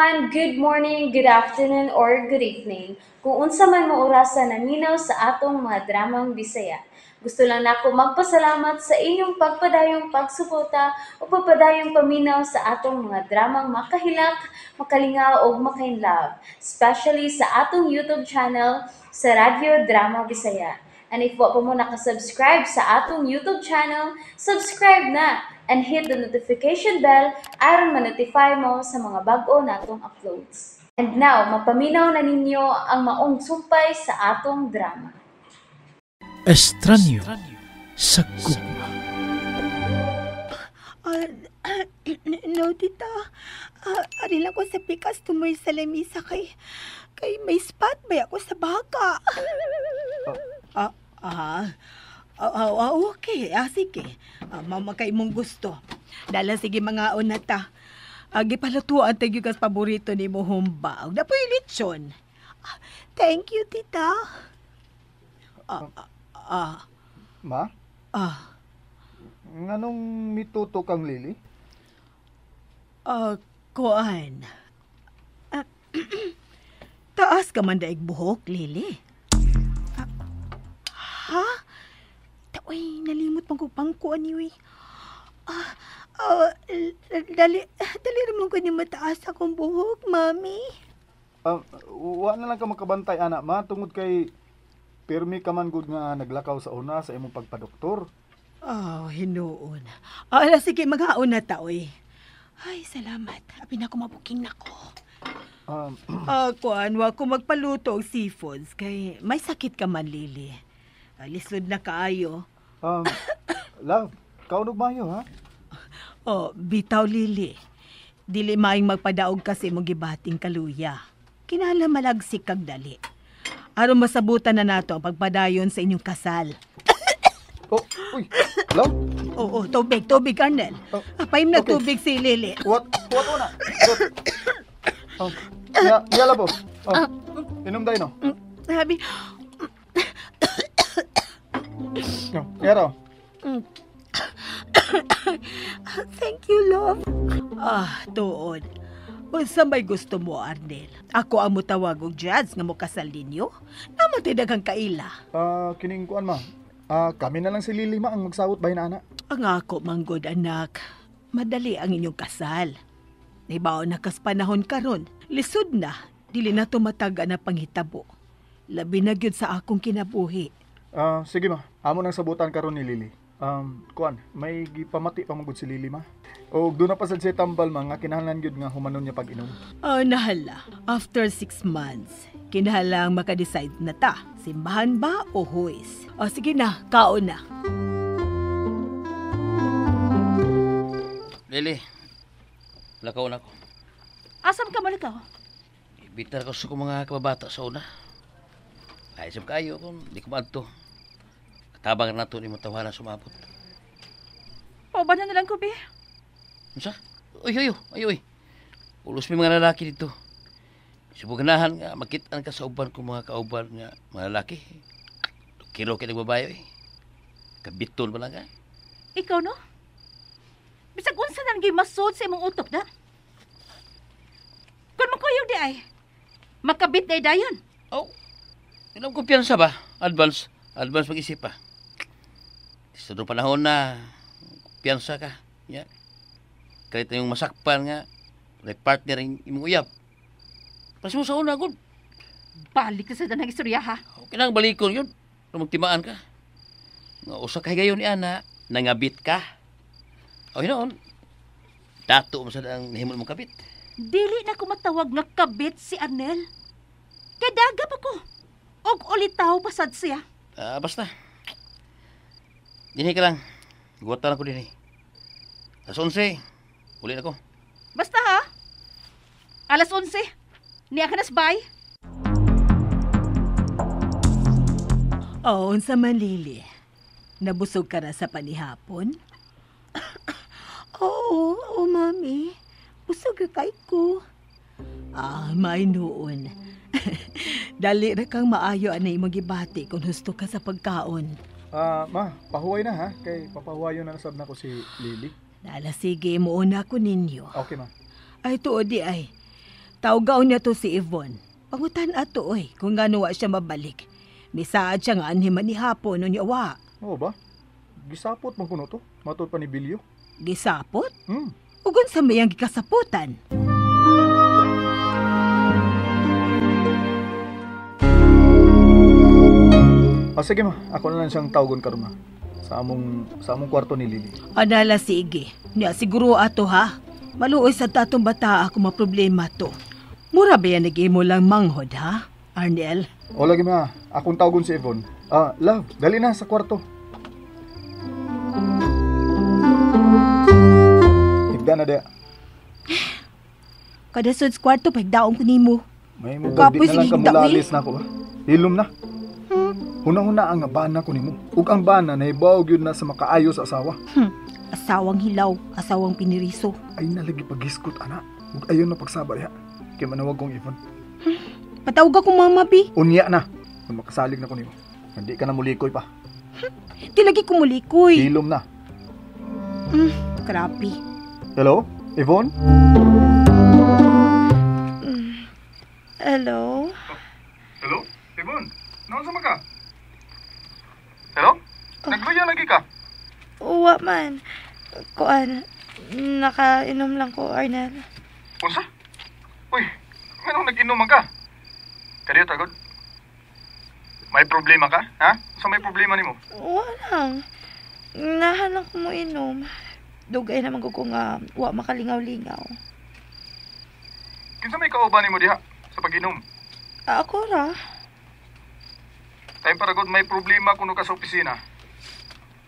Everyone! Good morning, good afternoon, or good evening. Kung unsa man mo orasa naminaw sa atong mga dramang Bisaya. Gusto lang nako magpasalamat sa inyong pagpadayong pagsuporta o pagpadayong paminaw sa atong mga dramang makahilak, makalingaw ug makainlove, especially sa atong YouTube channel sa Radyo Drama Bisaya. And if wa pa mo nakasubscribe sa atong YouTube channel, subscribe na and hit the notification bell aron ma-notify mo sa mga bag-o natong uploads. And now, mapaminaw na ninyo ang maong sumpay sa atong drama. Estranyo sa gugma. Ah, no, tita. Ari lang ko sa pikas tumoy sa lamisa kay may spot ba ako sa baka. Ah, ah, ah, ah, ah, okay. Sige. Mama kay mong gusto. Dala sige mga na ta. Gipalutuan tayo kas paborito ni mo humba. Ug napoy lechon. Thank you, tita. Ah, ah, ah, Ma, ah. nganong mituto kang Lily? Kuan. Taas ka man daig buhok, Lily. Ha? Uy, nalimot man ko pangkuan ni uy. Ah, ah, dali, dali naman ko ni mataas akong buhok, mami. Wa na lang ka makabantay ana ma tungod kay pirmi ka man gud nga naglakaw sa una sa imong pagpadoktor. Oh, hinuon. Ala, sige, maghaon na ta, uy. Ay, salamat. Abi na ko mabuking nako. Kuan, wa ko magpaluto og seafoods kay may sakit ka man, Lily. Lisod na kaayo. Love, kaunog mayo ha? Oh, bitaw, Lily. Dili maing magpadaog kasi mong gibating kaluya. Kinahanglan malagsik kag dali. Aron masabutan na nato ang pagpadayon sa inyong kasal. Oh, uy, love, Oo, tubig, tubig, Arnel. Oh, Paim na okay. tubig si Lily. What una? What? Oh, ya, ya labo. Oh, inom tayo no. Sabi, No, yaro. Thank you, love. Tuod. Unsa may gusto mo, Arnel? Ako ang mutawag og judge nga mokasal ninyo. Naman tay daghang kaila. Kining kuan ma. Kami na lang si Lily ma ang magsawot bahin ana. Ang ako manggod, anak. Madali ang inyong kasal. Nahibaw na kas panahon karon. Lisod na, dili na tumataga na panghitabo. Labi na gyud sa akong kinabuhi. Sige ma, amo nang sabutan karon ni Lily. Kuan, may gipamati pa man gud si Lily ma. O doon na pa sad siya tambal ma nga kinahanglan gyud nga humanon niya pag-inom. Oh, nahala. After 6 months, kinahanglang makadecide na ta. Simbahan ba o huis? O sige na, kaon na. Lily, lakaw na ako. Asam ka malakaw? Ibitar ko sa kong mga kababata sa una. Ay, sab kayo kung di ko maadto. Katabang na to ni mo tawanan sumabot. Pauban na lang ko, be. Unsa? Uy, uy, uy, uy. Ulos may mga lalaki dito. Subuganahan nga, makitaan ka sa uban kong mga kauban nga mga lalaki. Kiro kay nagbabayo eh. Kabiton pa lang ka. Ikaw, no? Bisag unsa na lang masud sa imong utok, da? Kung makuyog di ay, makabit na dayon. Oh, ilang kumpiyansa ba? Advance. Advance mag-isip pa. Sa doon panahon na kumpiyansa ka. Ya. Kahit na yung masakpan nga, may partner yung imong uyab. Pas mo sa una, gud. Balik na sa danang istorya, ha? Okay lang, balikon yun. Kung magtimaan ka. Nga usa ka higayon ni ana, nangabit ka. O hinoon, dato mo sa ang nahimol mong kabit. Dili na ko matawag nga kabit si Arnel. Kay dagap ako. Og ulitaw pasad siya. Basta. Dinhi ka lang. Guwatan ako dinhi. Alas 11, uli na ko. Basta ha? Alas 11. Niya ka na bye. Oo, unsa man, Lily. Nabusog ka na sa panihapon? Oo, oo, mami. Busog ra kay ko. May noon. Dali ra kang maayo anay imong gibati kung husto ka sa pagkaon. Ma, pahuway na ha. Kay papahuwayon na nasab na ko si Lily. Nala sige, muuna ko ninyo. Okay ma. Ay, tuod di ay. Tawgaon niya to si Yvonne. Pangutan ato oy, kung ngano wa siya mabalik. Misaad siya nga anhi man ni hapon unya wa. Oo ba? Gisapot man kuno to. Matod pa ni Bilyo. Gisapot? Ugon sa mayang gikasaputan. Ah, sige ma, ako na lang siyang tawgon karon ma. Sa among kwarto ni Lily. Anala sige. Nya siguro ato ha. Maluoy sa tatong bata ako maproblema to. Mura ba yan nag-imo lang manghod ha, Arnel? O lagi ma, akong tawgon si Yvonne. Ah, love, dali na sa kwarto. Higda na diya. Kada sud sa kwarto pagdaong ko nimo. May mo di na lang kamulalis na ako ba. Hilom na. Huna-huna ang bana ko nimo. Ug ang bana nahibaw gyud na sa makaayo sa asawa. Asawang hilaw, asawang piniriso. Ay nalagi paghiskot ana. Ug ayon na pagsaba diha. Kay manawag kong Yvonne. Patawag ako mama bi. Unya na. Kung makasalig na ko nimo. Hindi ka na mulikoy pa. Di lagi ko mulikoy. Hilom na. Grabe. Hello, Yvonne? Hello? Hello, Yvonne. Naon sa ka? Hello? Nagluya lagi ka? Uwa man. Kuan, nakainom lang ko, Arnel. Unsa? Uy, nganong nag-inom ka? Kadiyo tagod. May problema ka, ha? Sa may problema nimo? Uwa lang. Nahan lang ko mo inom. Dugay naman ko nga wa makalingaw-lingaw. Kinsa may kauban nimo diha sa pag-inom? Ako ra. Time para god may problema kuno ka sa opisina.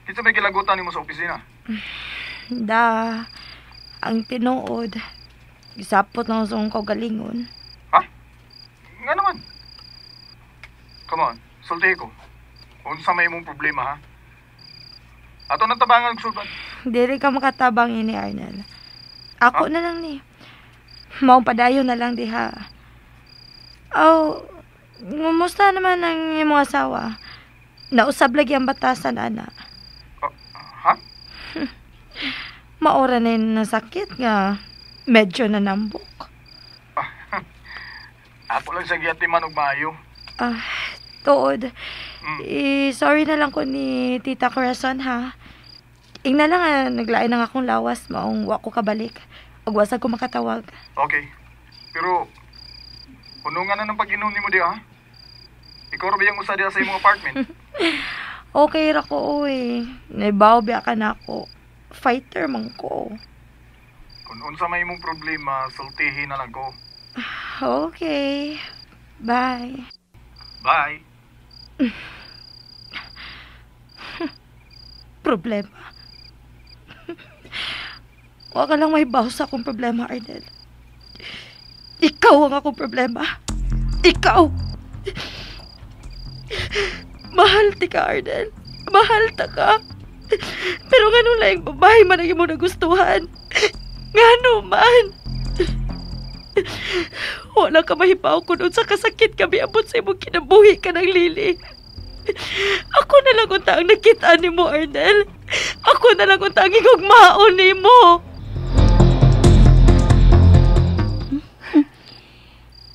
Kinsa may gilagutan nimo sa opisina? Da, ang tinuod. Gisapot lang sa akong kaugalingon. Ha? Nga naman. Come on, sultihi ko. Unsa may imong problema, ha? Ato nang tabangan sulbad. Dili ka makatabang ini, Arnel. Ako na lang ni. Maupadayon na lang diha. Aw, ngumusta naman ang imong asawa? Nausab lagi ang batasan, ana. Ha? Maora na yung nasakit nga. Medyo nanambok. Ako lang sa giyatiman og maayo. Tuod. Sorry na lang ko ni Tita Corazon, ha? Ingna lang, naglain ang akong lawas, maong wa ko kabalik. Ug wasag ko makatawag. Okay. Pero, hunungan na ng pag-inom nimo diha, ha? Ikaw ra ba yung usa diha sa imong apartment? Okay ra ko, uy. Naibaw biya ka na ako. Fighter man ko. Kung unsa may imong problema, sultihin na lang ko. Okay. Bye. Bye. Problema. Huwag ka lang may baw sa akong problema, Arnel. Ikaw ang akong problema. Ikaw! Mahal ti ka, Arnel. Mahal ta ka. Pero nganong laing babae man ang imong nagustuhan? Ngano man? Wala ka mahibaw kun unsa kasakit kami abot sa imong kinabuhi ka ng Lily. Ako na lang unta ang nakita nimo, Arnel. Ako na lang unta ang higugmaon nimo.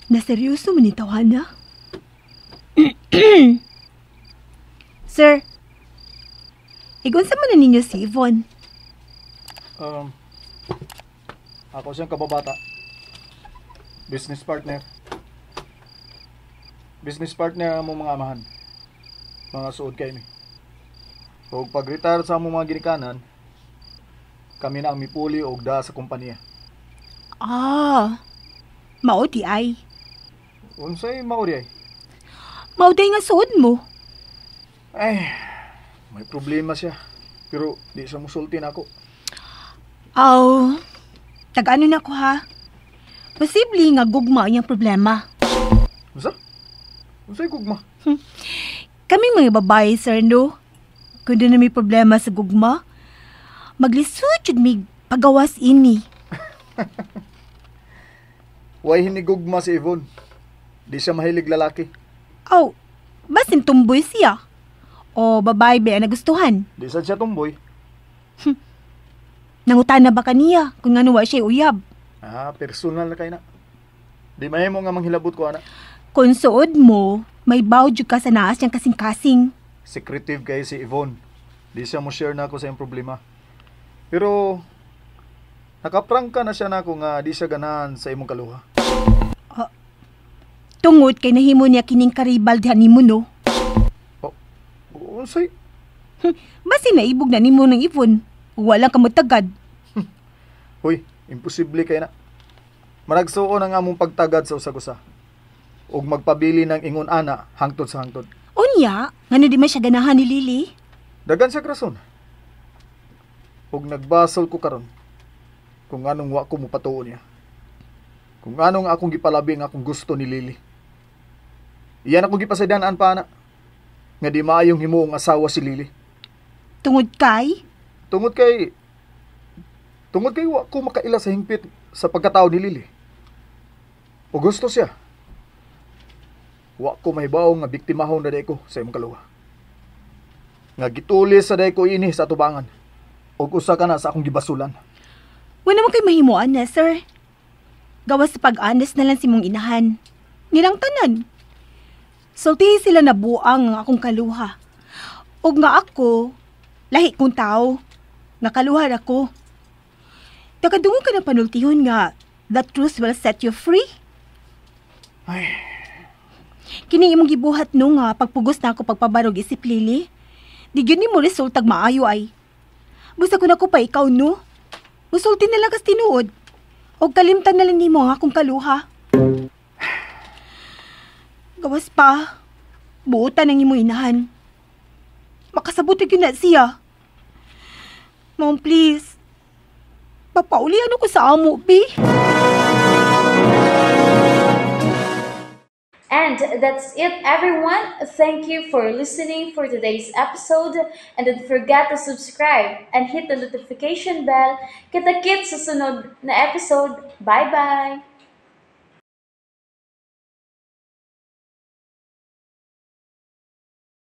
Na seryoso man ni tawhana? Sir, igunsa man na ninyo si Yvonne? Ako siyang kababata. Business partner. Business partner ang mga amahan. Mga suod kay mi. Og pag-retire sa among mga ginikanan, kami na ang mipuli og daa sa kompanya. Ah, mao di ay. Unsay mao di ay? Mao di nga suod mo. Ay, may problema siya. Pero di siya musulti na ako. Aw, tag-ano na ko ha? Posible nga gugma ang problema. Unsa? Unsay gugma? Kaming mga babae, sir, no? Kung doon na may problema sa gugma, maglisod yun may pagawas ini. Way hinigugma si Yvonne. Di siya mahilig lalaki. Aw, basin tumboy siya. O babae ba ang nagustuhan? Di sad siya tumboy. Nangutan na ba kaniya kung ano wa siya uyab? Ah, personal na kay na. Di mahimo nga manghilabot ko ana. Kung suod mo, may baw jud ka sa naas niyang kasing-kasing. Secretive kay si Yvonne. Di siya mo share na ako sa iyang problema. Pero nakaprangka na siya nako nga di siya ganahan sa imong kaluha. Tungod kay nahimo niya kining karibal diha nimo, no? Oh, unsay? Basi naibog na nimo ng Yvonne. Wala ka mutagad. Hoy, imposible kay na. Managsuon ang among pagtagad sa usag-usa. Ug magpabili ng ingon ana hangtod sa hangtod. Unya, ngano di man siya ganahan ni Lily? Dagan siya rason. Ug nagbasol ko karon kung anong wa ko mopatuo niya. Kung anong akong gipalabi ang akong gusto ni Lily. Iyan akong gipasaydan-an pa ana nga di maayong himuong asawa si Lily. Tungod kay? Tungod kay wa ko makaila sa hingpit sa pagkatao ni Lily. O gusto siya. Wa ko mahibaw nga biktimahon na ko sa imong kaluha. Nga gitulis sa day ko ini sa atubangan. Og usa ka na sa akong gibasulan. Wala man kay mahimuan na, sir. Gawas sa pag-anas na lang si mong inahan. Nilang tanan. Sultihi sila na buang ang akong kaluha. Og nga ako, lahi kong tao. Nga kaluha ako. Nakadungog ka na panultihon nga, the truth will set you free. Ay. Kini imong gibuhat no nga pagpugos na ako pagpabarog isip Lily. Di gyud nimo resultag maayo ay. Busa ko na ko pa ikaw no. Musulti na lang kas tinuod. Og kalimtan na lang nimo ang akong kaluha. Gawas pa. Buotan ang imong inahan. Makasabot gyud na siya. Mom, please. Papaulian ako sa amo, bi. And that's it, everyone. Thank you for listening for today's episode. And don't forget to subscribe and hit the notification bell. Kita-kits sa sunod na episode. Bye-bye!